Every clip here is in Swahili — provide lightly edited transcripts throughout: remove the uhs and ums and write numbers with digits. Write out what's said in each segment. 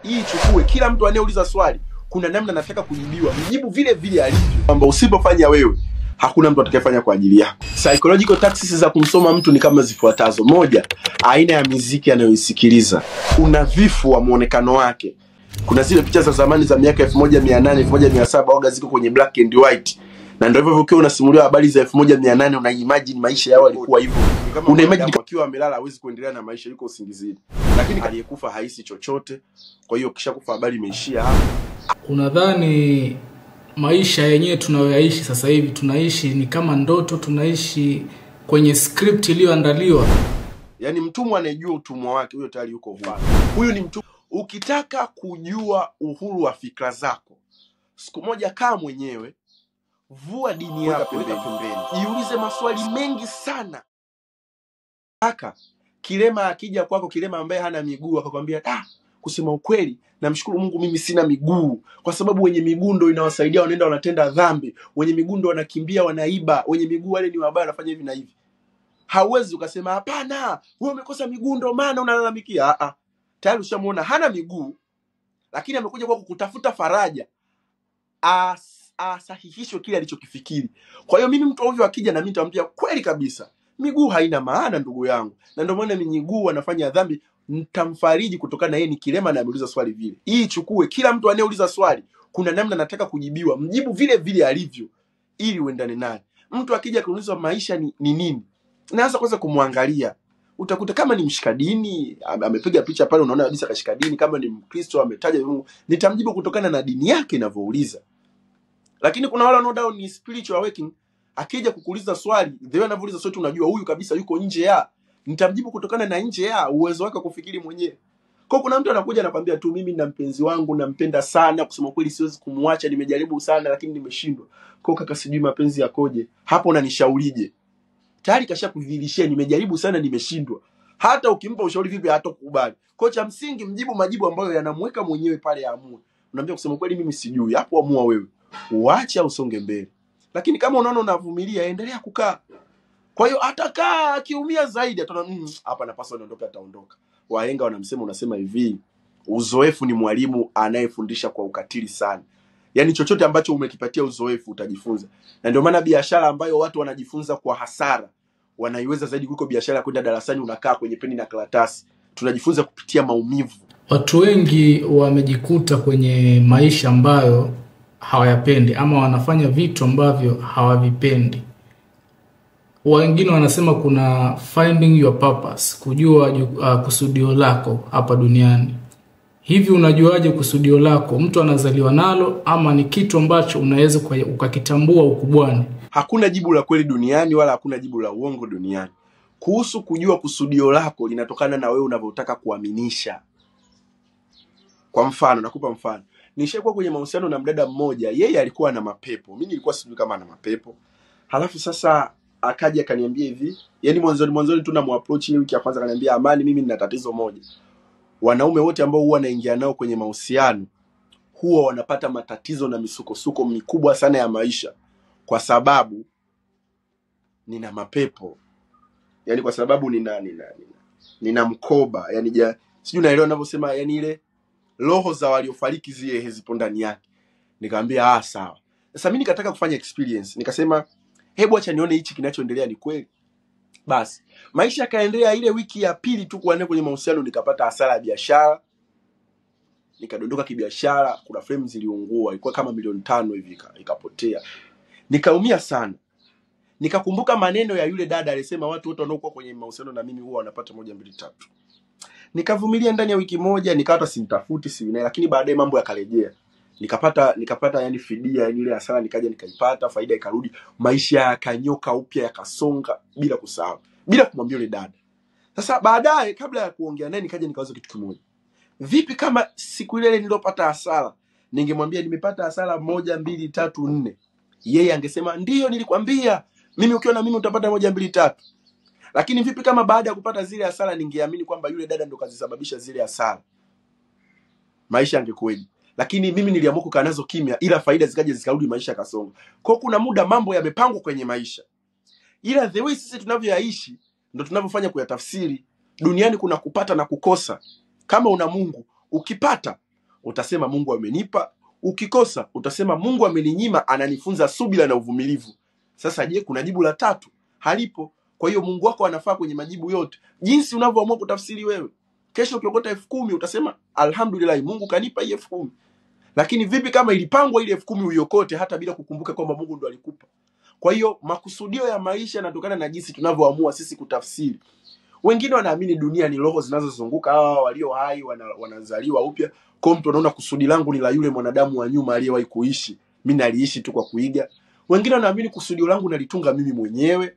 Hii chukue, kila mtu anayeuliza swali kuna namna nataka kujibiwa, mjibu vile vile alivyo, kwamba usipofanya wewe hakuna mtu atakayefanya kwa ajili yako. Psychological tactics za kumsoma mtu ni kama zifuatazo. Moja, aina ya miziki anayoisikiliza, unadhifu wa muonekano wake. Kuna zile picha za zamani za miaka 1800, 1700 waga ziko kwenye black and white. Na ndio hivyo ukiwa unasimuliwa habari za 1800 una imagine maisha yao yalikuwa hivyo. Una imagine akiwa amelala hawezi kuendelea na maisha, yuko usingizini. Lakini aliyekufa haisi chochote. Kwa hiyo kisha kufa habari imeishia hapo. Unadhani maisha yenyewe tunayoyaishi sasa hivi tunaishi ni kama ndoto, tunaishi kwenye script iliyoandaliwa? Yaani mtumwa anayejua utumwa wake huyo tayari yuko huru. Huyu ni mtumwa. Ukitaka kujua uhuru wa fikra zako, siku moja kaa mwenyewe, vua dini yako pembeni, jiulize maswali mengi sana. Kaka, kilema akija kwako, kilema ambaye hana miguu akakwambia, kusema ukweli namshukuru Mungu mimi sina miguu, kwa sababu wenye miguu ndio inawasaidia, wanaenda wanatenda dhambi, wenye miguu ndio wanakimbia wanaiba, wenye miguu wale ni wabaya wanafanya hivi na hivi. Hauwezi ukasema hapana, wewe umekosa miguu ndio maana unalalamikia. Tayari ushamuona hana miguu, lakini amekuja kwako kutafuta faraja, asahihishwe kile alichokifikiri. Kwa hiyo mimi mtu ovyo akija na mimi nitamwambia kweli kabisa, miguu haina maana ndugu yangu, na ndio maana miguu wanafanya dhambi. Nitamfariji kutokana na yeye ni kilema na ameuliza swali vile. Hii chukue, kila mtu anayeuliza swali kuna namna nataka kujibiwa, mjibu vile vile alivyo ili uendane naye. Mtu akija kuuliza maisha ni nini, naanza kwanza kumwangalia. Utakuta kama ni mshika dini, amepiga picha pale unaona kabisa kashika dini, kama ni Mkristo ametaja Mungu, nitamjibu kutokana na dini yake inavyouliza. Lakini kuna wale wanaodao ni spiritual awakening, akija kukuuliza swali, the way anavyouliza swali unajua huyu kabisa yuko nje ya, nitamjibu kutokana na nje ya uwezo wake kufikiri mwenyewe. Kwa kuna mtu anakuja anakuambia tu mimi nina mpenzi wangu nampenda sana, kusema kweli siwezi kumwacha, nimejaribu sana lakini nimeshindwa. Kwa kaka sijui mapenzi yakoje, hapo unanishaurije? Tayari kashakudhihirishia nimejaribu sana nimeshindwa. Hata ukimpa ushauri vipi hatokubali. Kwa cha msingi mjibu majibu ambayo yanamweka mwenyewe pale aamue. Unaambia kusema kweli mimi sijui, hapo amua wewe. Uache au usonge mbele. Lakini kama unaona unavumilia endelea kukaa. Kwa hiyo atakaa akiumia zaidi ataona hapa napaswa niondoke, ataondoka. Wahenga wanamsema, unasema hivi, uzoefu ni mwalimu anayefundisha kwa ukatili sana. Yaani chochote ambacho umekipatia uzoefu utajifunza. Na ndio maana biashara ambayo watu wanajifunza kwa hasara wanaiweza zaidi kuliko biashara kwenda darasani unakaa kwenye peni na karatasi. Tunajifunza kupitia maumivu. Watu wengi wamejikuta kwenye maisha ambayo hawayapendi ama wanafanya vitu ambavyo hawavipendi. Wengine wanasema kuna finding your purpose, kujua kusudio lako hapa duniani. Hivi unajuaje kusudio lako? Mtu anazaliwa nalo ama ni kitu ambacho unaweza ukakitambua ukubwani? Hakuna jibu la kweli duniani wala hakuna jibu la uongo duniani. Kuhusu kujua kusudio lako linatokana na wewe unavyotaka kuaminisha. Kwa mfano, nakupa mfano. Nishakuwa kwenye mahusiano na mdada mmoja, yeye alikuwa na mapepo. Mimi nilikuwa sijui kama ana mapepo. Halafu sasa akaja akaniambia hivi, yani mwanzoni tu namuapproach wiki ya kwanza akaniambia, Amani, mimi nina tatizo moja. Wanaume wote ambao huwa naingia nao kwenye mahusiano huwa wanapata matatizo na misukosuko mikubwa sana ya maisha kwa sababu nina mapepo. Yaani kwa sababu nina mkoba, yani sijui naelewa ninavyosema, yani ile roho za waliofariki zile zipo ndani yake. Nikamwambia sawa. Sasa mimi nikataka kufanya experience. Nikasema hebu acha nione hichi kinachoendelea ni kweli. Basi maisha yakaendelea. Ile wiki ya pili tu kuwa kwenye mahusiano nikapata hasara ya biashara. Nikadondoka kibiashara, kuna frame ziliungua, ilikuwa kama 5,000,000 hivi ikapotea. Nikaumia sana. Nikakumbuka maneno ya yule dada alisema watu wote wanaokuwa kwenye mahusiano na mimi huwa wanapata 1, 2, 3. Nikavumilia ndani ya wiki moja, nikawa simtafuti siwinaye, lakini baadaye mambo yakarejea. Nikapata yani fidia, yani ile hasara nikaja nikaipata, faida ikarudi, maisha yakanyoka upya yakasonga bila kusahau, bila kumwambia yule dada. Sasa baadaye kabla ya kuongea naye nikaja nikawaza kitu kimoja. Vipi kama siku ile nilopata hasara ningemwambia nimepata hasara 1, 2, 3, 4. Yeye angesema ndio nilikwambia, mimi ukiona mimi utapata 1, 2, 3. Lakini vipi kama baada ya kupata zile hasara ningeamini kwamba yule dada ndo kazisababisha zile hasara? Maisha yangekuwaje? Lakini mimi niliamua kukaa nazo kimya, ila faida zikaja zikarudi, maisha yakasonga. Kwa kuna muda mambo yamepangwa kwenye maisha, ila the way sisi tunavyoyaishi ndo tunavyofanya kuyatafsiri. Duniani kuna kupata na kukosa. Kama una Mungu, ukipata utasema Mungu amenipa. Ukikosa utasema Mungu ameninyima, ananifunza subira na uvumilivu. Sasa je, kuna jibu la tatu? Halipo. Kwa hiyo Mungu wako anafaa kwenye majibu yote, jinsi unavyoamua kutafsiri wewe. Kesho ukiokota 10,000 utasema alhamdulillah, Mungu kanipa hii 10,000. Lakini vipi kama ilipangwa ile 10,000 uiokote hata bila kukumbuka kwamba Mungu ndo alikupa? Kwa hiyo makusudio ya maisha yanatokana na jinsi tunavyoamua sisi kutafsiri. Wengine wanaamini dunia ni roho zinazozunguka, hawa walio hai wanazaliwa upya. Kwa mtu anaona kusudi langu ni la yule mwanadamu wa nyuma aliyewahi kuishi, mimi naliishi tu kwa kuiga. Wengine wanaamini kusudio langu nalitunga mimi mwenyewe,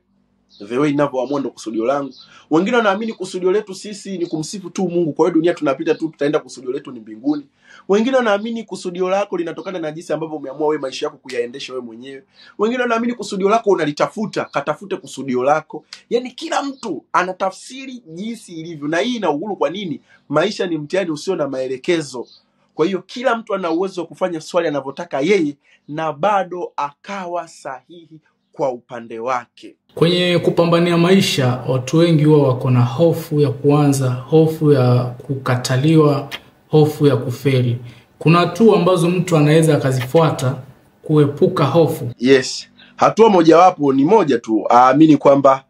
the way ninavyoamua ndo kusudio langu. Wengine wanaamini kusudio letu sisi ni kumsifu tu Mungu, kwa hiyo dunia tunapita tu, tutaenda kusudio letu ni mbinguni. Wengine wanaamini kusudio lako linatokana na jinsi ambavyo umeamua wewe maisha yako kuyaendesha wewe mwenyewe. Wengine wanaamini kusudio lako unalitafuta, katafute kusudio lako. Yaani kila mtu anatafsiri jinsi ilivyo, na hii ina uhuru. Kwa nini? Maisha ni mtihani usio na maelekezo. Kwa hiyo kila mtu ana uwezo wa kufanya swali anavyotaka yeye na bado akawa sahihi kwa upande wake. Kwenye kupambania maisha, watu wengi huwa wako na hofu ya kuanza, hofu ya kukataliwa, hofu ya kufeli. Kuna hatua ambazo mtu anaweza akazifuata kuepuka hofu. Yes, hatua mojawapo ni moja tu, aamini kwamba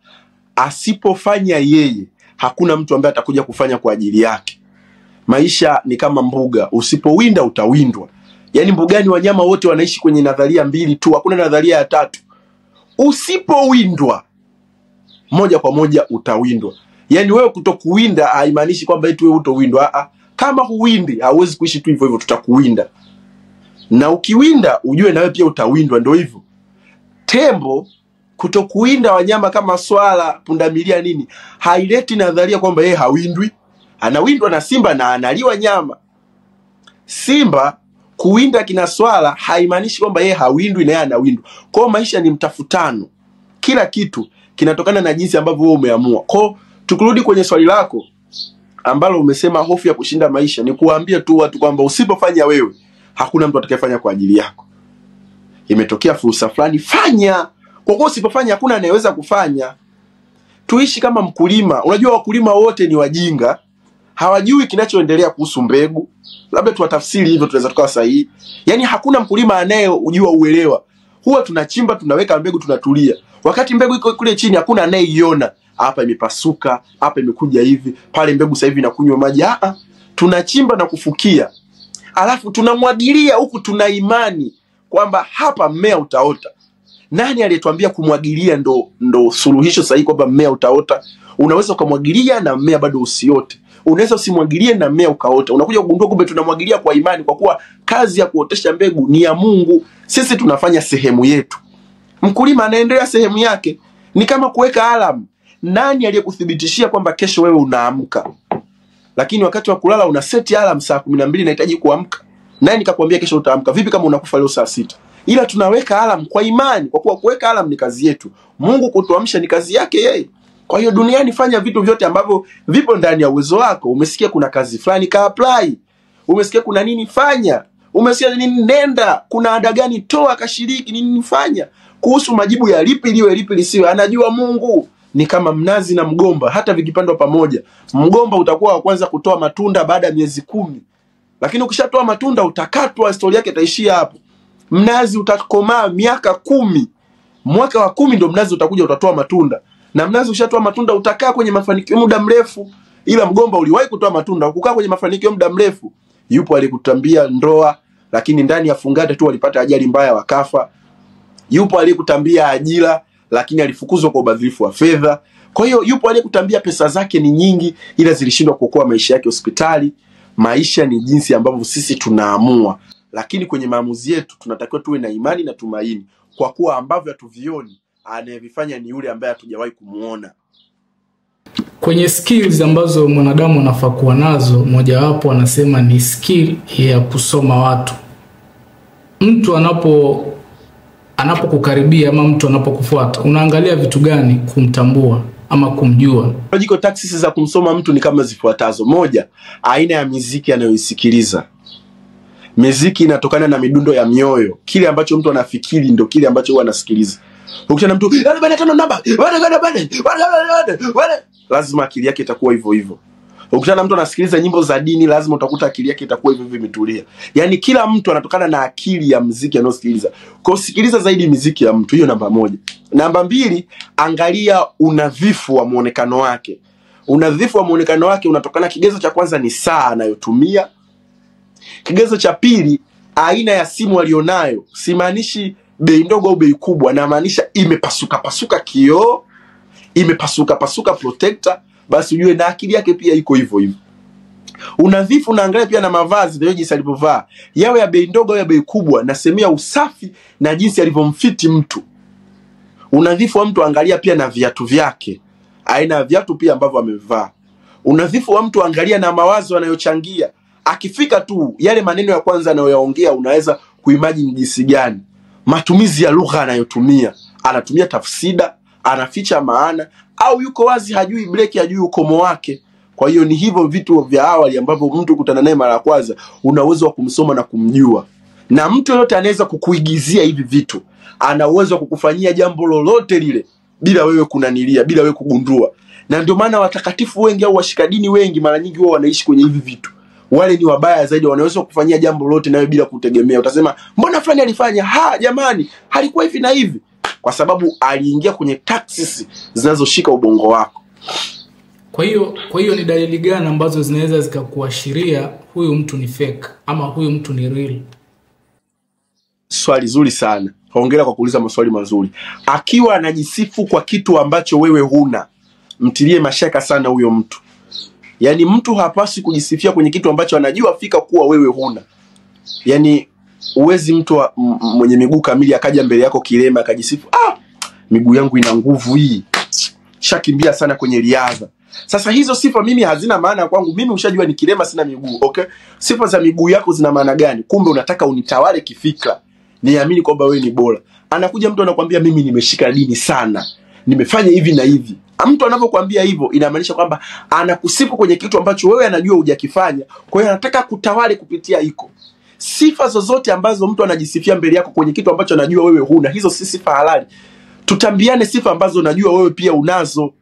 asipofanya yeye, hakuna mtu ambaye atakuja kufanya kwa ajili yake. Maisha ni kama mbuga, usipowinda utawindwa. Yaani mbugani wanyama wote wanaishi kwenye nadharia mbili tu, hakuna nadharia ya tatu. Usipowindwa moja kwa moja utawindwa. Yaani wewe kutokuwinda haimaanishi kwamba eti wewe hutowindwa. Kama huwindi hauwezi kuishi tu hivyo hivyo, tutakuwinda. Na ukiwinda ujue na wewe pia utawindwa, ndio hivyo. Tembo kutokuwinda wanyama kama swala, pundamilia nini, haileti nadharia kwamba yeye hawindwi. Anawindwa na simba na analiwa nyama. Simba kuwinda kina swala haimaanishi kwamba yeye hawindwi na yeye anawindwa. Kwa hiyo maisha ni mtafutano. Kila kitu kinatokana na jinsi ambavyo wewe umeamua. Kwa hiyo tukirudi kwenye swali lako ambalo umesema hofu ya kushinda maisha, ni kuambia tu watu kwamba usipofanya wewe, hakuna mtu atakayefanya kwa ajili yako. Imetokea fursa fulani, fanya. Kwa kuwa usipofanya hakuna anayeweza kufanya. Tuishi kama mkulima. Unajua wakulima wote ni wajinga, hawajui kinachoendelea kuhusu mbegu. Labda tuwatafsiri hivyo tunaweza tukawa sahihi. Yaani hakuna mkulima anayejua uelewa. Huwa tunachimba, tunaweka mbegu, tunatulia. Wakati mbegu iko kule chini hakuna anayeiona. Hapa imepasuka, hapa imekuja hivi, pale mbegu sasa hivi inakunywa maji. Tunachimba na kufukia. Alafu tunamwagilia huku tuna imani kwamba hapa mmea utaota. Nani aliyetuambia kumwagilia ndo suluhisho sahihi kwamba mmea utaota? Unaweza ukamwagilia na mmea bado usiote. Unaweza usimwagilie na mmea ukaota. Unakuja kugundua kumbe tunamwagilia kwa imani, kwa kuwa kazi ya kuotesha mbegu ni ya Mungu. Sisi tunafanya sehemu yetu. Mkulima anaendelea sehemu yake. Ni kama kuweka alarm. Nani aliyekuthibitishia kwamba kesho wewe unaamka? Lakini wakati wa kulala una set alarm saa 12 nahitaji kuamka. Nani nikakwambia kesho utaamka? Vipi kama unakufa leo saa 6? Ila tunaweka alarm kwa imani, kwa kuwa kuweka alarm ni kazi yetu. Mungu kutuamsha ni kazi yake yeye. Kwa hiyo duniani fanya vitu vyote ambavyo vipo ndani ya uwezo wako. Umesikia kuna kazi fulani, ka apply. Umesikia kuna nini, fanya. Umesikia nini, nenda. Kuna ada gani, toa, kashiriki, nini fanya. Kuhusu majibu ya lipi liwe lipi lisiwe, anajua Mungu. Ni kama mnazi na mgomba, hata vikipandwa pamoja, mgomba utakuwa wa kwanza kutoa matunda baada ya miezi 10. Lakini ukishatoa matunda utakatwa, story yake itaishia hapo. Mnazi utakomaa miaka 10. Mwaka wa 10 ndio mnazi utakuja utatoa matunda. Na mnazi ukishatoa matunda utakaa kwenye mafanikio muda mrefu. Ila mgomba uliwahi kutoa matunda, ukukaa kwenye mafanikio muda mrefu. Yupo aliyekutambia ndoa, lakini ndani ya fungate tu walipata ajali mbaya wakafa. Yupo aliyekutambia ajira, lakini alifukuzwa kwa ubadhirifu wa fedha. Kwa hiyo yupo aliyekutambia pesa zake ni nyingi, ila zilishindwa kuokoa maisha yake hospitali. Maisha ni jinsi ambavyo sisi tunaamua. Lakini kwenye maamuzi yetu tunatakiwa tuwe na imani na tumaini, kwa kuwa ambavyo hatuvioni anayevifanya ni yule ambaye hatujawahi kumuona. Kwenye skills ambazo mwanadamu anafaa kuwa nazo, mojawapo anasema ni skill ya kusoma watu. Mtu anapokukaribia ama mtu anapokufuata, unaangalia vitu gani kumtambua ama kumjua? Logical tactics za kumsoma mtu ni kama zifuatazo. Moja, aina ya muziki anayoisikiliza. Muziki inatokana na midundo ya mioyo. Kile ambacho mtu anafikiri ndio kile ambacho huwa anasikiliza. Ukisha mtu lazima akili yake itakuwa hivyo hivyo. Ukikutana na mtu anasikiliza nyimbo za dini, lazima utakuta akili yake itakuwa hivyo hivyo imetulia. Yaani kila mtu anatokana na akili ya mziki anayosikiliza. Kwa hiyo sikiliza zaidi miziki ya mtu, hiyo namba moja. Namba mbili, angalia unadhifu wa muonekano wake. Unadhifu wa muonekano wake unatokana, kigezo cha kwanza ni saa anayotumia. Kigezo cha pili, aina ya simu alionayo. Simaanishi bei ndogo au bei kubwa, namaanisha imepasuka pasuka kioo, imepasuka pasuka protector, basi ujue na akili yake pia iko hivyo hivyo. Unadhifu unaangalia pia na mavazi, ndio jinsi alivyovaa, yawe ya bei ndogo au ya bei kubwa, nasemea usafi na jinsi alivyomfiti mtu. Unadhifu wa mtu angalia pia na viatu vyake, aina ya viatu pia ambavyo amevaa. Unadhifu wa mtu angalia na mawazo anayochangia. Akifika tu yale maneno ya kwanza anayoyaongea unaweza kuimagine jinsi gani. Matumizi ya lugha anayotumia, anatumia tafsida, anaficha maana, au yuko wazi, hajui breki, hajui ukomo wake. Kwa hiyo ni hivyo vitu vya awali ambavyo mtu kutana naye mara ya kwanza una uwezo wa kumsoma na kumjua. Na mtu yoyote anaweza kukuigizia hivi vitu, ana uwezo wa kukufanyia jambo lolote lile bila wewe kunanilia, bila wewe kugundua. Na ndio maana watakatifu wengi au washikadini wengi mara nyingi wao wanaishi kwenye hivi vitu. Wale ni wabaya zaidi, wanaweza kufanyia jambo lolote nawe bila kutegemea. Utasema mbona fulani alifanya, ha jamani, halikuwa hivi na hivi, kwa sababu aliingia kwenye taxis zinazoshika ubongo wako. Kwa hiyo ni dalili gani ambazo zinaweza zikakuashiria huyu mtu ni fake ama huyu mtu ni real? Swali zuri sana. Hongera kwa kuuliza maswali mazuri. Akiwa anajisifu kwa kitu ambacho wewe huna, mtilie mashaka sana huyo mtu. Yaani mtu hapaswi kujisifia kwenye kitu ambacho anajua fika kuwa wewe huna. Yaani uwezi mtu mwenye miguu kamili akaja mbele yako kilema akajisifu, ah, miguu yangu ina nguvu hii, shakimbia sana kwenye riadha. Sasa hizo sifa mimi hazina maana kwangu. Mimi ushajua ni kilema, sina miguu. Okay, sifa za miguu yako zina maana gani? Kumbe unataka unitawale kifikra, niamini kwamba wewe ni bora. Anakuja mtu anakuambia mimi nimeshika dini sana, nimefanya hivi na hivi. Mtu anapokuambia hivyo inamaanisha kwamba anakusifu kwenye kitu ambacho wewe anajua hujakifanya. Kwa hiyo anataka kutawale kupitia hiko. Sifa zozote ambazo mtu anajisifia mbele yako kwenye kitu ambacho anajua wewe huna, hizo si sifa halali. Tutambiane sifa ambazo unajua wewe pia unazo.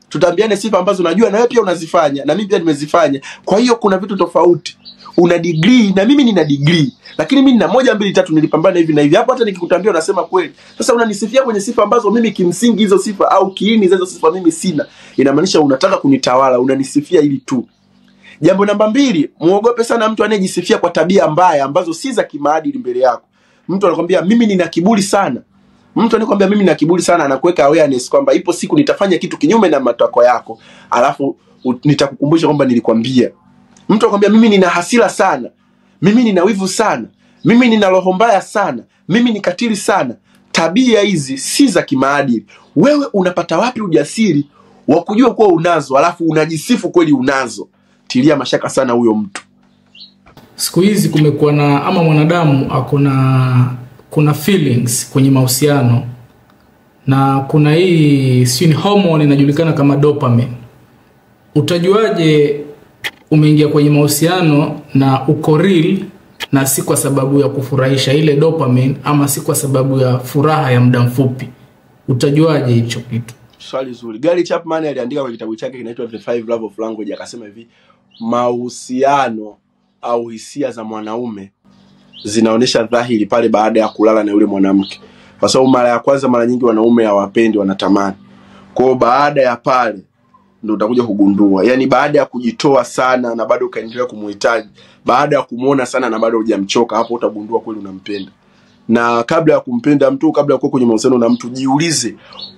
Tutambiane sifa ambazo unajua na wewe pia unazifanya, na mimi pia nimezifanya. Kwa hiyo kuna vitu tofauti. Una degree na mimi nina degree, lakini mimi nina 1 2 3, nilipambana hivi na hivi. Hapo hata nikikutambia unasema kweli. Sasa unanisifia kwenye sifa ambazo mimi kimsingi hizo sifa au kiini hizo sifa mimi sina. Inamaanisha unataka kunitawala, unanisifia ili tu. Jambo namba 2, muogope sana mtu anayejisifia kwa tabia mbaya ambazo si za kimaadili mbele yako. Mtu anakuambia mimi nina kiburi sana. Mtu anakuambia mimi nina kiburi sana, anakuweka awareness kwamba ipo siku nitafanya kitu kinyume na matakwa yako, alafu nitakukumbusha kwamba nilikwambia. Mtu anakuambia mimi nina hasira sana, mimi nina wivu sana, mimi nina roho mbaya sana, mimi ni katili sana. Tabia hizi si za kimaadili. Wewe unapata wapi ujasiri wa kujua kuwa unazo alafu unajisifu kweli unazo? Tilia mashaka sana huyo mtu. Siku hizi kumekuwa na ama mwanadamu akona kuna feelings kwenye mahusiano, na kuna hii si ni hormone inajulikana kama dopamine. Utajuaje umeingia kwenye mahusiano na uko real na si kwa sababu ya kufurahisha ile dopamine ama si kwa sababu ya furaha ya muda mfupi? Utajuaje hicho kitu? Swali zuri. Gary Chapman aliandika kwenye kitabu chake kinaitwa The Five Love of Language, akasema hivi: mahusiano au hisia za mwanaume zinaonesha dhahiri pale baada ya kulala na yule mwanamke. Kwa sababu mara ya kwanza mara nyingi wanaume hawapendi, wanatamani. Kwa hiyo baada ya pale ndio utakuja kugundua. Yaani baada ya kujitoa sana na bado ukaendelea kumuhitaji, baada ya kumuona sana na bado hujamchoka, hapo utagundua kweli unampenda. Na kabla ya kumpenda mtu, kabla ya kuwa kwenye mahusiano na mtu, jiulize,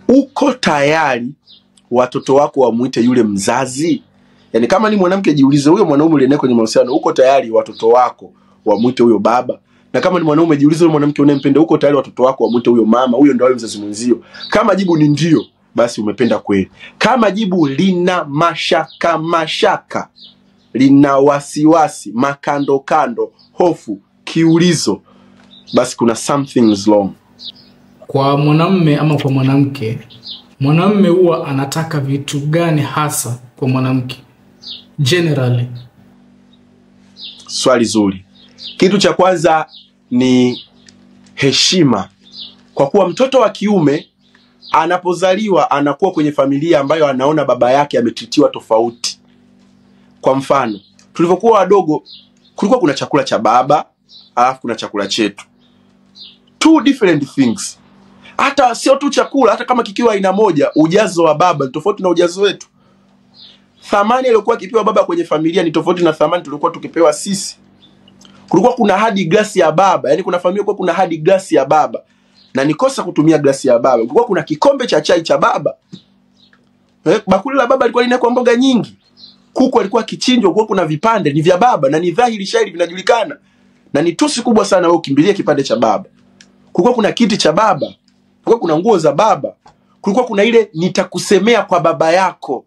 uko tayari watoto wako wamuite yule mzazi? Yaani kama ni mwanamke, jiulize, huyo mwanaume uliye kwenye mahusiano, uko tayari watoto wako wamuite huyo baba? Na kama ni mwanaume, jiulize, huyo mwanamke unayempenda, uko tayari watoto wako wamuite huyo mama? Huyo ndio mzazi mwenzio. Kama jibu ni ndio, basi umependa kweli. Kama jibu lina mashaka mashaka, lina wasiwasi, makando kando, hofu, kiulizo, basi kuna something is wrong. Kwa mwanamume ama kwa mwanamke, mwanamume huwa anataka vitu gani hasa kwa mwanamke generally? Swali zuri. Kitu cha kwanza ni heshima. Kwa kuwa mtoto wa kiume anapozaliwa anakuwa kwenye familia ambayo anaona baba yake ametritiwa tofauti. Kwa mfano, tulivyokuwa wadogo kulikuwa kuna chakula cha baba, alafu kuna chakula chetu. Two different things. Hata sio tu chakula, hata kama kikiwa aina moja, ujazo wa baba ni tofauti na ujazo wetu. Thamani aliyokuwa akipewa baba kwenye familia ni tofauti na thamani tulikuwa tukipewa sisi. Kulikuwa kuna hadi glasi ya baba, yani kuna familia kulikuwa kuna hadi glasi ya baba, na nikosa kutumia glasi ya baba. Kulikuwa kuna kikombe cha chai cha baba. Bakuli la baba lilikuwa linawekwa mboga nyingi. Kuku alikuwa akichinjwa, kulikuwa kuna vipande ni vya baba, na ni dhahiri shairi vinajulikana. Na ni tusi kubwa sana wewe ukimbilie kipande cha baba. Kulikuwa kuna kiti cha baba, kulikuwa kuna nguo za baba, kulikuwa kuna ile nitakusemea kwa baba yako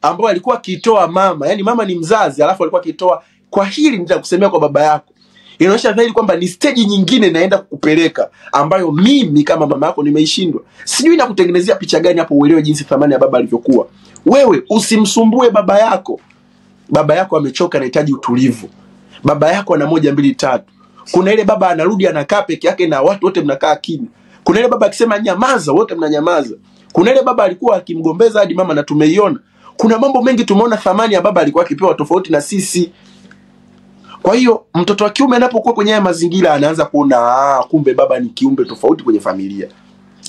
ambayo alikuwa akitoa mama. Yani mama ni mzazi, alafu alikuwa akitoa kwa hili nitakusemea kwa baba yako. Inaonyesha dhahiri kwamba ni stage nyingine naenda kukupeleka ambayo mimi kama mama yako nimeishindwa. Sijui nakutengenezea picha gani hapo uelewe jinsi thamani ya baba alivyokuwa. Wewe usimsumbue baba yako. Baba yako amechoka, anahitaji utulivu. Baba yako ana 1 2 3. Kuna ile baba anarudi anakaa peke yake na watu wote mnakaa kimya. Kuna ile baba akisema nyamaza, wote mnanyamaza. Kuna ile baba alikuwa akimgombeza hadi mama, na tumeiona. Kuna mambo mengi tumeona thamani ya baba alikuwa akipewa tofauti na sisi. Kwa hiyo mtoto wa kiume anapokuwa kwenye haya mazingira anaanza kuona kumbe baba ni kiumbe tofauti kwenye familia.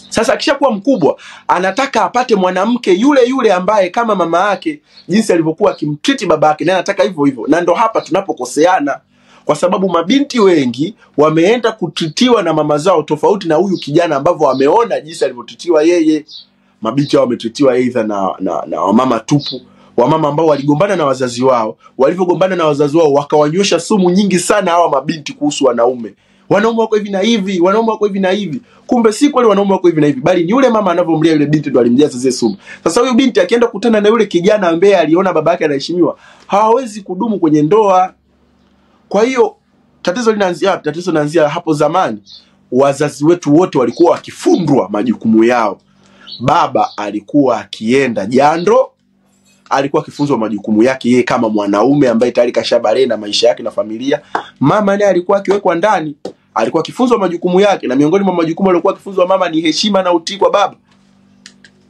Sasa akishakuwa mkubwa anataka apate mwanamke yule yule ambaye kama mama yake jinsi alivyokuwa akimtreat baba yake, naye anataka hivyo hivyo. Na ndo hapa tunapokoseana, kwa sababu mabinti wengi wameenda kutritiwa na mama zao tofauti na huyu kijana ambavyo ameona jinsi alivyotritiwa yeye. Mabinti hao wametritiwa either na wamama tupu, wamama ambao waligombana na wazazi wao. Walivyogombana na wazazi wao wakawanywesha sumu nyingi sana hawa mabinti kuhusu wanaume. Wanaume wako hivi na hivi, wanaume wako hivi na hivi. Kumbe si kweli wanaume wako hivi na hivi, bali ni yule mama anavyomlea yule binti ndo alimjaza zile sumu. Sasa huyu binti akienda kukutana na yule kijana ambaye aliona baba yake anaheshimiwa, hawawezi kudumu kwenye ndoa. Kwa hiyo tatizo linaanzia wapi? Tatizo linaanzia hapo zamani. Wazazi wetu wote walikuwa wakifundwa majukumu yao. Baba alikuwa akienda jando, alikuwa akifunzwa majukumu yake yeye kama mwanaume ambaye tayari kashabale na maisha yake na familia. Mama naye alikuwa akiwekwa ndani, alikuwa akifunzwa majukumu yake, na miongoni mwa majukumu alikuwa akifunzwa mama ni heshima na utii kwa baba.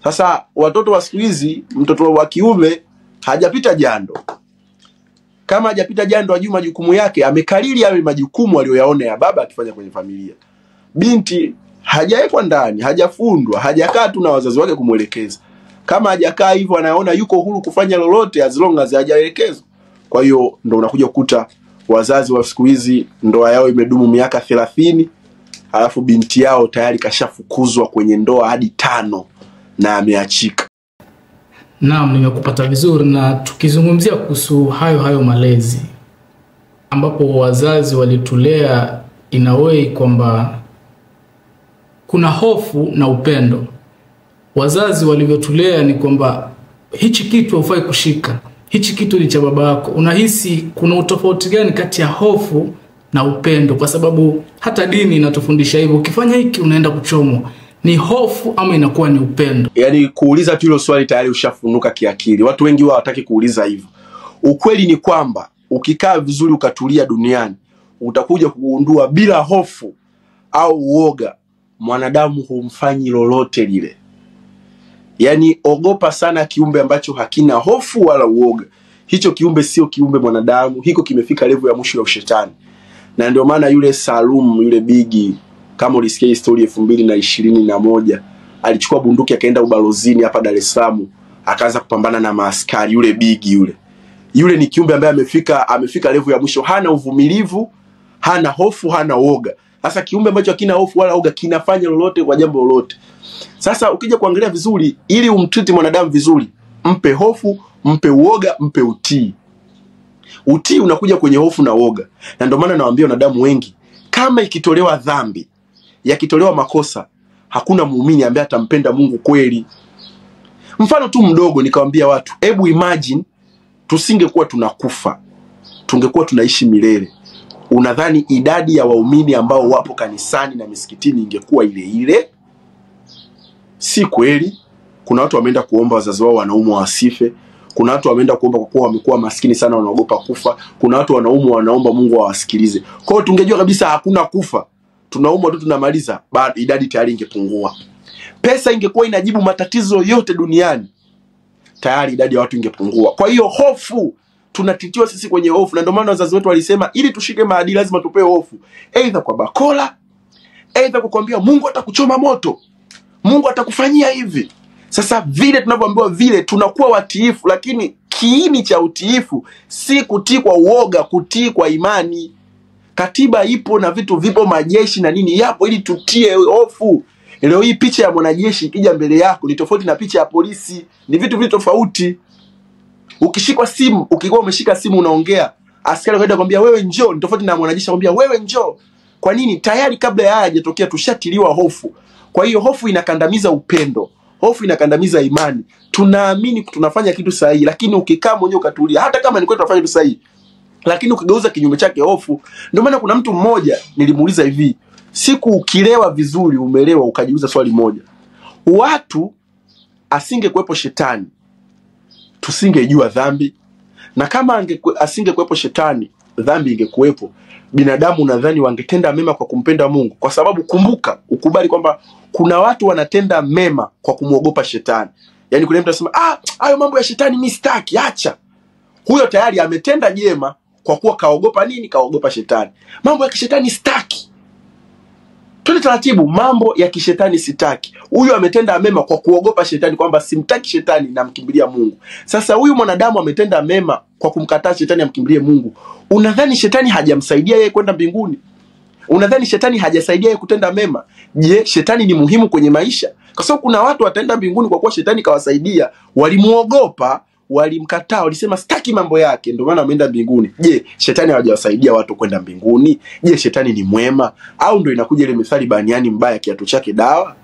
Sasa watoto wa siku hizi, mtoto wa kiume hajapita jando. Kama hajapita jando hajui majukumu yake, amekariri yale majukumu aliyoyaona ya baba akifanya kwenye familia. Binti hajawekwa ndani, hajafundwa, hajakaa tu na wazazi wake kumuelekeza. Kama hajakaa hivyo anaona yuko huru kufanya lolote as long as hajaelekezwa. Kwa hiyo ndo unakuja kukuta wazazi wa siku hizi ndoa yao imedumu miaka 30, alafu binti yao tayari kashafukuzwa kwenye ndoa hadi 5 na ameachika. Naam, nimekupata vizuri. Na tukizungumzia kuhusu hayo malezi ambapo wazazi walitulea in a way kwamba kuna hofu na upendo. Wazazi walivyotulea ni kwamba hichi kitu hufai kushika, hichi kitu ni cha baba yako. Unahisi kuna utofauti gani kati ya hofu na upendo? Kwa sababu hata dini inatufundisha hivyo, ukifanya hiki unaenda kuchomwa. Ni hofu ama inakuwa ni upendo? Yaani kuuliza tu hilo swali tayari ushafunuka kiakili. Watu wengi wao hawataki kuuliza hivyo. Ukweli ni kwamba ukikaa vizuri ukatulia duniani, utakuja kugundua bila hofu au uoga mwanadamu humfanyi lolote lile. Yaani ogopa sana kiumbe ambacho hakina hofu wala uoga. Hicho kiumbe sio kiumbe mwanadamu, hiko kimefika level ya mwisho ya ushetani. Na ndio maana yule Salum, yule Bigi, kama ulisikia historia 2021, alichukua bunduki akaenda ubalozini hapa Dar es Salaam, akaanza kupambana na maaskari. Yule Bigi yule. Yule ni kiumbe ambaye amefika level ya mwisho, hana uvumilivu, hana hofu, hana uoga. Sasa kiumbe ambacho hakina hofu wala uoga kinafanya lolote kwa jambo lolote. Sasa ukija kuangalia vizuri, ili umtreat mwanadamu vizuri, mpe hofu, mpe uoga, mpe utii. Utii unakuja kwenye hofu na uoga. Na ndio maana nawaambia wanadamu wengi, kama ikitolewa dhambi, yakitolewa makosa, hakuna muumini ambaye atampenda Mungu kweli. Mfano tu mdogo nikawaambia watu, hebu imagine tusingekuwa tunakufa, tungekuwa tunaishi milele. Unadhani idadi ya waumini ambao wapo kanisani na misikitini ingekuwa ile ile? Si kweli. Kuna watu wameenda kuomba wazazi wao wanaumwa wasife. Kuna watu wameenda kuomba kwa kuwa wamekuwa maskini sana wanaogopa kufa. Kuna watu wanaumwa wanaomba Mungu awasikilize. Kwa hiyo tungejua kabisa hakuna kufa, tunaumwa tu tunamaliza, bado idadi tayari ingepungua. Pesa ingekuwa inajibu matatizo yote duniani, tayari idadi ya watu ingepungua. Kwa hiyo hofu, tunatitiwa sisi kwenye hofu, na ndio maana wazazi wetu walisema ili tushike maadili lazima tupewe hofu, aidha kwa bakola, aidha kukwambia Mungu atakuchoma moto, Mungu atakufanyia hivi. Sasa vile tunavyoambiwa vile tunakuwa watiifu, lakini kiini cha utiifu si kutii kwa uoga, kutii kwa imani. Katiba ipo na vitu vipo, majeshi na nini yapo ili tutie hofu. Leo hii picha ya mwanajeshi ikija mbele yako ni tofauti na picha ya polisi, ni vitu vitu tofauti. Ukishikwa simu, ukikuwa umeshika simu unaongea, askari akaenda kwambia wewe njoo, ni tofauti na mwanajeshi akwambia wewe njoo. Kwa nini? Tayari kabla ya haya hajatokea tushatiliwa hofu. Kwa hiyo hofu inakandamiza upendo, hofu inakandamiza imani. Tunaamini tunafanya kitu sahihi, lakini ukikaa mwenyewe ukatulia, hata kama ni kweli tunafanya kitu sahihi, lakini ukigeuza kinyume chake hofu. Ndio maana kuna mtu mmoja nilimuuliza hivi, siku ukilewa vizuri, umelewa, ukajiuliza swali moja, watu asingekuwepo shetani tusingejua dhambi, na kama asingekuwepo shetani dhambi ingekuwepo, binadamu nadhani wangetenda mema kwa kumpenda Mungu? Kwa sababu kumbuka, ukubali kwamba kuna watu wanatenda mema kwa kumwogopa shetani. Yaani kuna mtu anasema ah, hayo mambo ya shetani mimi sitaki, acha. Huyo tayari ametenda jema kwa kuwa kaogopa nini? Kaogopa shetani. Mambo ya kishetani sitaki. Twende taratibu, mambo ya kishetani sitaki. Huyu ametenda mema kwa kuogopa shetani, kwamba simtaki shetani namkimbilia Mungu. Sasa huyu mwanadamu ametenda mema kwa kumkataa shetani amkimbilie Mungu. Unadhani shetani hajamsaidia yeye kwenda mbinguni? Unadhani shetani hajasaidia yeye kutenda mema? Je, shetani ni muhimu kwenye maisha? Kwa sababu kuna watu wataenda mbinguni kwa kuwa shetani kawasaidia, walimuogopa, walimkataa, walisema sitaki mambo yake, ndio maana wameenda mbinguni. Je, shetani hajawasaidia watu kwenda mbinguni? Je, shetani ni mwema? Au ndio inakuja ile methali, baniani mbaya kiatu chake dawa?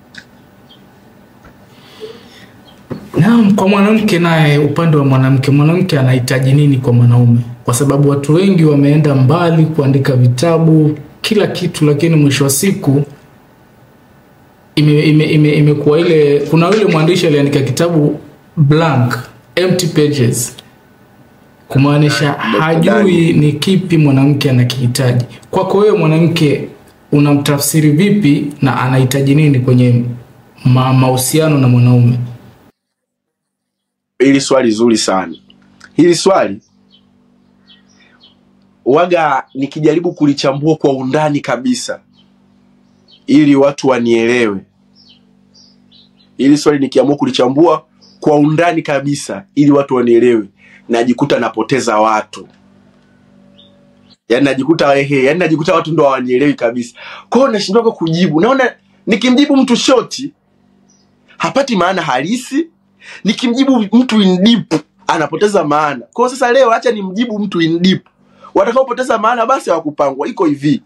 Naam, kwa mwanamke naye, upande wa mwanamke, mwanamke anahitaji nini kwa mwanaume? Kwa sababu watu wengi wameenda mbali kuandika vitabu, kila kitu, lakini mwisho wa siku imekuwa ile, kuna yule mwandishi aliandika kitabu blank, empty pages, kumaanisha hajui ni kipi mwanamke anakihitaji. Kwako wewe mwanamke unamtafsiri vipi na anahitaji nini kwenye mahusiano na mwanaume? Hili swali zuri sana. Hili swali waga nikijaribu kulichambua kwa undani kabisa ili watu wanielewe. Hili swali nikiamua kulichambua kwa undani kabisa ili watu wanielewe, najikuta napoteza watu. Yaani najikuta yaani najikuta watu ndo hawanielewi kabisa. Kwa hiyo nashindwa kujibu. Naona nikimjibu mtu shoti hapati maana halisi, nikimjibu mtu in deep anapoteza maana. Kwa hiyo sasa leo acha nimjibu mtu in deep. Watakaopoteza maana basi hawakupangwa. Iko hivi.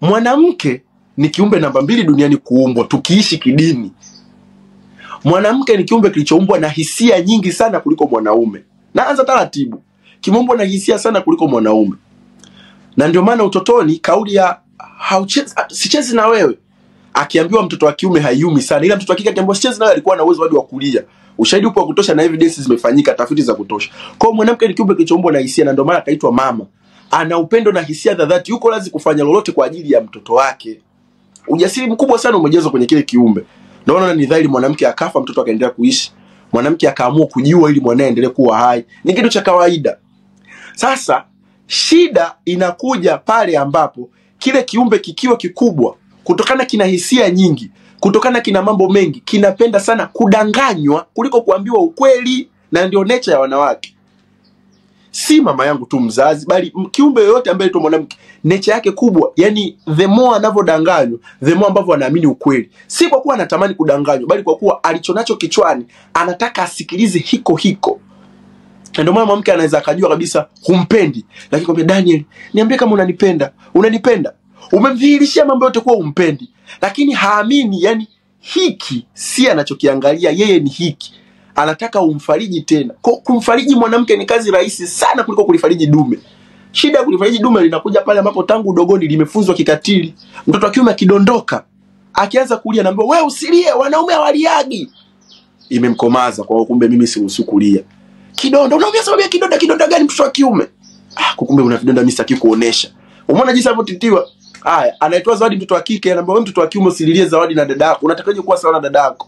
Mwanamke ni kiumbe namba 2 duniani kuumbwa tukiishi kidini. Mwanamke ni kiumbe kilichoumbwa na hisia nyingi sana kuliko mwanaume. Naanza taratibu. Kimeumbwa na hisia sana kuliko mwanaume. Na ndio maana utotoni kauli ya sichezi na wewe, akiambiwa mtoto wa kiume haiumi sana, ila mtoto wa kike akiambiwa sichezi na wewe alikuwa na uwezo hadi wa kulia. Ushahidi upo wa kutosha na evidence zimefanyika, tafiti za kutosha. Kwa hiyo mwanamke ni kiumbe kilichoumbwa na hisia, na ndio maana akaitwa mama. Ana upendo na hisia za dhati, yuko lazi kufanya lolote kwa ajili ya mtoto wake. Ujasiri mkubwa sana umejazwa kwenye kile kiumbe. Ndio maana ni dhahiri mwanamke akafa, mtoto akaendelea kuishi. Mwanamke akaamua kujiua ili mwanae aendelee kuwa hai. Ni kitu cha kawaida. Sasa shida inakuja pale ambapo kile kiumbe kikiwa kikubwa, kutokana kina hisia nyingi, kutokana kina mambo mengi, kinapenda sana kudanganywa kuliko kuambiwa ukweli, na ndio nature ya wanawake. Si mama yangu tu mzazi, bali kiumbe yoyote ambaye tu mwanamke, nature yake kubwa, yani the more anavyodanganywa, the more ambavyo anaamini ukweli. Si kwa kuwa anatamani kudanganywa, bali kwa kuwa alichonacho kichwani anataka asikilize hiko hiko. Na ndio maana mwanamke anaweza akajua kabisa humpendi, lakini kwambia Daniel, niambie kama unanipenda. Unanipenda? Umemdhihirishia mambo yote kuwa humpendi, lakini haamini. Yani hiki si anachokiangalia yeye, ni hiki. Anataka umfariji tena. Kumfariji mwanamke ni kazi rahisi sana kuliko kulifariji dume. Shida ya kulifariji dume linakuja pale ambapo tangu udogoni limefunzwa kikatili. Mtoto wa kiume akidondoka, akianza kulia anaambiwa wewe usilie, wanaume hawaliagi. Imemkomaza kwa kumbe mimi siruhusu kulia. Kidonda, unaumia sababu ya kidonda, kidonda gani mtoto wa kiume? Ah, kumbe una vidonda mimi sitaki kuonesha. Umeona jinsi alivyotitiwa? Haya, anaitoa zawadi mtoto wa kike, anaambiwa wewe mtoto wa kiume usililie zawadi na dadako. Unatakaje kuwa sawa na dadako?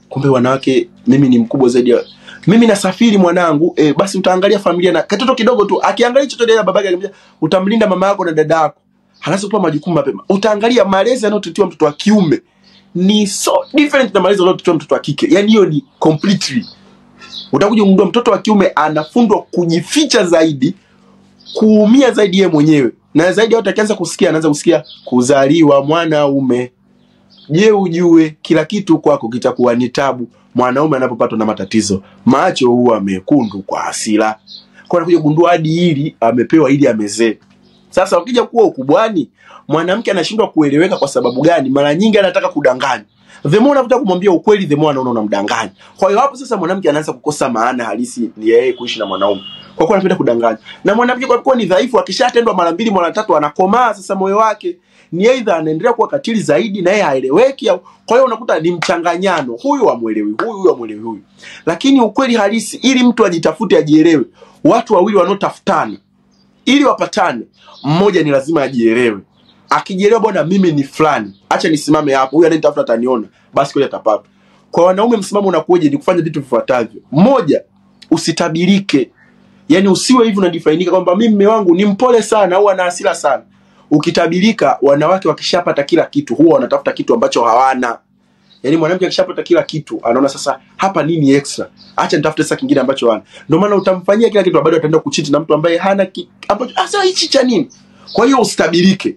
Kumbe wanawake, mimi ni mkubwa zaidi ya Mimi nasafiri mwanangu, basi utaangalia familia na katoto kidogo tu, akiangalia chochote ile babake akimwambia utamlinda mama yako na dada yako. Halafu kupa majukumu mapema. Utaangalia malezi anayototiwa mtoto wa kiume ni so different na malezi anayototiwa mtoto wa kike. Yaani hiyo ni completely. Utakuja kugundua mtoto wa kiume anafundwa kujificha zaidi, kuumia zaidi yeye mwenyewe. Na zaidi watu akianza kusikia, anaanza kusikia kuzaliwa mwanaume. Je, ujue kila kitu kwako kitakuwa ni tabu. Mwanaume anapopatwa na matatizo, macho huwa mekundu kwa hasira. Kwa anakuja kugundua hadi hili amepewa ili amezee. Sasa ukija kuwa ukubwani, mwanamke anashindwa kueleweka kwa sababu gani? Mara nyingi anataka kudanganya. The more unataka kumwambia ukweli, the more anaona unamdanganya. Kwa hiyo hapo sasa mwanamke anaanza kukosa maana halisi ni yeye kuishi na mwanaume. Kwa kuwa anapenda kudanganya. Na mwanamke kwa kuwa ni dhaifu, akishatendwa mara mbili mara tatu anakomaa sasa moyo wake. Ni aidha anaendelea kuwa katili zaidi na yeye haeleweki au kwa hiyo unakuta ni mchanganyano. Huyu hamuelewi huyu, huyu hamuelewi huyu. Lakini ukweli halisi, ili mtu ajitafute ajielewe, watu wawili wanaotafutana ili wapatane, mmoja ni lazima ajielewe. Akijielewa, bwana mimi ni fulani, acha nisimame hapo, huyu anayetafuta ataniona, basi kweli atapata. Kwa wanaume msimamo unakuja ni kufanya vitu vifuatavyo. Moja, usitabirike. Yaani usiwe hivi unadifainika kwamba mimi mume wangu ni mpole sana au ana hasira sana. Ukitabirika, wanawake wakishapata kila kitu huwa wanatafuta kitu ambacho hawana. Yaani mwanamke akishapata kila kitu anaona sasa hapa nini extra, acha nitafute sasa kingine ambacho hana. Ndio maana utamfanyia kila kitu bado ataenda kuchiti na mtu ambaye hana ambacho sasa hichi cha nini. Kwa hiyo usitabirike.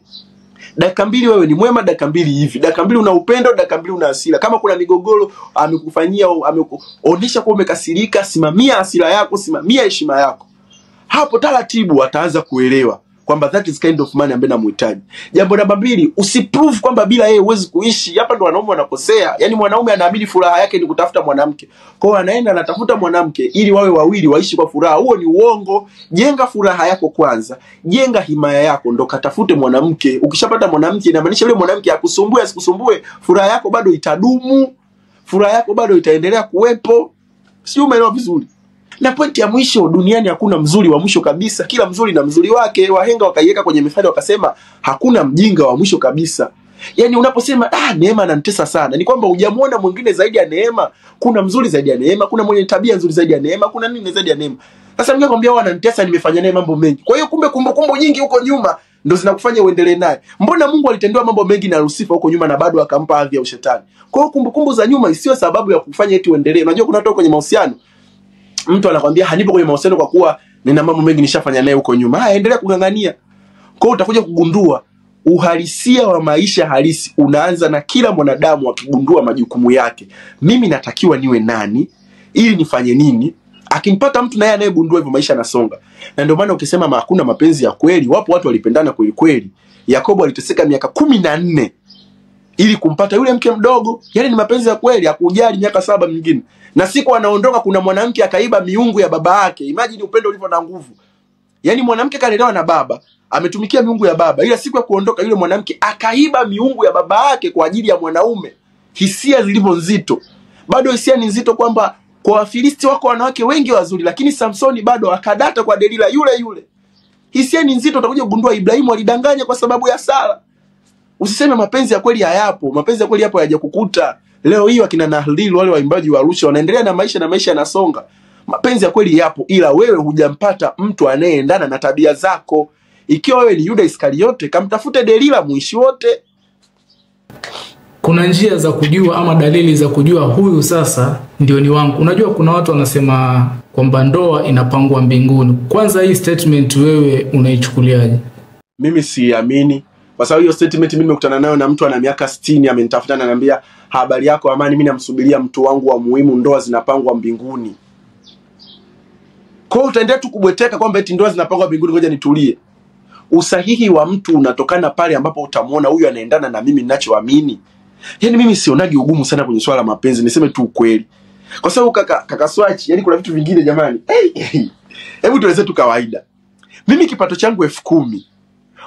Dakika mbili wewe ni mwema, dakika mbili hivi, dakika mbili una upendo, dakika mbili una hasira. Kama kuna migogoro amekufanyia au amekuonesha kuwa umekasirika, simamia hasira yako, simamia heshima yako. Hapo taratibu ataanza kuelewa kwamba that is kind of man ambaye namhitaji. Jambo namba mbili, usiprove kwamba bila yeye huwezi kuishi. Hapa ndo wanaume wanakosea. Yaani mwanaume anaamini furaha yake ni kutafuta mwanamke. Kwa hiyo anaenda anatafuta mwanamke ili wawe wawili waishi kwa furaha. Huo ni uongo. Jenga furaha yako kwanza, jenga himaya yako, ndo katafute mwanamke. Ukishapata mwanamke, inamaanisha yule mwanamke akusumbue asikusumbue, furaha yako bado itadumu, furaha yako bado itaendelea kuwepo. Sio, umeelewa vizuri? Na pointi ya mwisho, duniani hakuna mzuri wa mwisho kabisa. Kila mzuri na mzuri wake. Wahenga wakaiweka kwenye methali wakasema hakuna mjinga wa mwisho kabisa. Yaani unaposema Neema ananitesa sana, ni kwamba hujamuona mwingine zaidi ya Neema. Kuna mzuri zaidi ya Neema, kuna mwenye tabia nzuri zaidi ya Neema, kuna nini zaidi ya Neema. Sasa mimi nakwambia wao ananitesa, nimefanya naye mambo mengi. Kwa hiyo kumbe kumbukumbu nyingi huko nyuma ndo zinakufanya uendelee naye. Mbona Mungu alitendewa mambo mengi na Lucifer huko nyuma na bado akampa hadhi ya ushetani? Kwa hiyo kumbukumbu za nyuma isiyo sababu ya kufanya eti uendelee. Unajua kuna watu kwenye mahusiano, mtu anakwambia hanipo kwenye mahusiano kwa kuwa nina mambo mengi nishafanya naye huko nyuma. Haya, endelea kung'ang'ania. Kwa hiyo utakuja kugundua uhalisia wa maisha halisi unaanza na kila mwanadamu akigundua majukumu yake. Mimi natakiwa niwe nani ili nifanye nini? Akimpata mtu naye anayegundua hivyo, maisha yanasonga. Na ndio maana ukisema hakuna mapenzi ya kweli, wapo watu walipendana kweli kweli. Yakobo aliteseka miaka 14 ili kumpata yule mke mdogo. Yaani ni mapenzi ya kweli, hakujali miaka 7 mingine. Na siku anaondoka kuna mwanamke akaiba miungu ya baba yake. Imagine upendo ulivyo na nguvu. Yaani mwanamke kalelewa na baba, ametumikia miungu ya baba, ila siku ya kuondoka yule mwanamke akaiba miungu ya baba yake kwa ajili ya mwanaume. Hisia zilivyo nzito. Bado hisia ni nzito kwamba kwa Wafilisti wako wanawake wengi wazuri, lakini Samsoni bado akadata kwa Delila yule yule. Hisia ni nzito, utakuja kugundua Ibrahimu alidanganya kwa sababu ya Sara. Usiseme mapenzi ya kweli hayapo. Mapenzi ya kweli yapo, hayajakukuta. Leo hii wakina Nahlil wale waimbaji wa Arusha wanaendelea na maisha na maisha yanasonga. Mapenzi ya kweli yapo, ila wewe hujampata mtu anayeendana na tabia zako. Ikiwa wewe ni Yuda Iskariote, kamtafute Delila muishi wote. Kuna njia za kujua ama dalili za kujua huyu sasa ndio ni wangu. Unajua kuna watu wanasema kwamba ndoa inapangwa mbinguni. Kwanza hii statement wewe unaichukuliaje? Mimi siamini. Kwa sababu hiyo statement mimi nimekutana nayo na mtu ana miaka 60 amenitafuta na ananiambia habari yako Amani, mimi namsubiria mtu wangu wa muhimu, ndoa zinapangwa mbinguni. Kwa hiyo utaendelea tu kubweteka kwamba eti ndoa zinapangwa mbinguni, ngoja nitulie. Usahihi wa mtu unatokana pale ambapo utamuona huyu anaendana na mimi ninachoamini. Yaani mimi sionagi ugumu sana kwenye swala la mapenzi, niseme tu ukweli. Kwa sababu kaka Swachi, yani kuna vitu vingine jamani. Hebu tueleze tu kawaida. Mimi kipato changu 10,000.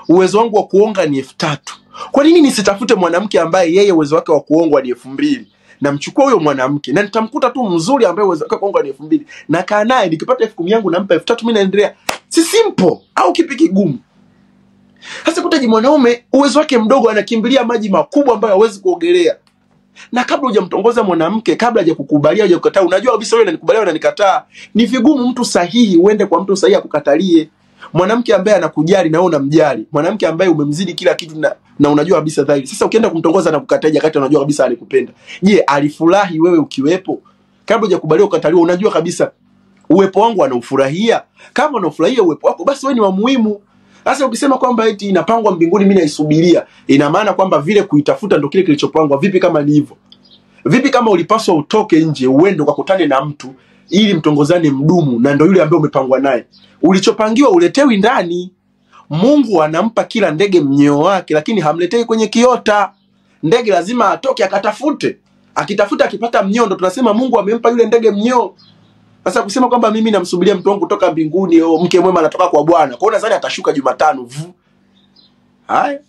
Uwezo wangu wa kuonga ni 3,000. Kwa nini nisitafute mwanamke ambaye yeye uwezo wake wa kuongwa ni 2,000? Namchukua huyo mwanamke na nitamkuta tu mzuri ambaye uwezo wake wa kuongwa ni 2,000. Na kaa naye, nikipata 10,000 yangu nampa 3,000, mimi naendelea. Si simple au kipi kigumu? Sasa kutaji mwanaume uwezo wake mdogo anakimbilia maji makubwa ambayo hawezi kuogelea. Na kabla hujamtongoza mwanamke, kabla hajakukubalia hajakukataa, unajua kabisa wewe unanikubalia unanikataa. Ni vigumu mtu sahihi uende kwa mtu sahihi akukatalie. Mwanamke ambaye anakujali na wewe unamjali, mwanamke ambaye umemzidi kila kitu na unajua kabisa dhahiri. Sasa ukienda kumtongoza na kukataa kati unajua kabisa alikupenda. Je, alifurahi wewe ukiwepo? Kabla hujakubaliwa kukataliwa, unajua kabisa uwepo wangu anaufurahia. Kama anaufurahia uwepo wako, basi wewe ni wa muhimu. Sasa ukisema kwamba eti inapangwa mbinguni, mimi naisubiria, ina maana kwamba vile kuitafuta ndo kile kilichopangwa. Vipi kama ni hivyo? Vipi kama ulipaswa utoke nje uende ukakutane na mtu ili mtongozane mdumu, na ndo yule ambaye umepangwa naye? Ulichopangiwa uletewi ndani. Mungu anampa kila ndege mnyeo wake, lakini hamletei kwenye kiota. Ndege lazima atoke akatafute. Akitafuta akipata mnyeo, ndo tunasema Mungu amempa yule ndege mnyeo. Sasa kusema kwamba mimi namsubiria mtu wangu kutoka mbinguni, oh, mke mwema anatoka kwa Bwana. Kwa hiyo nadhani atashuka Jumatano. Vu. Haya.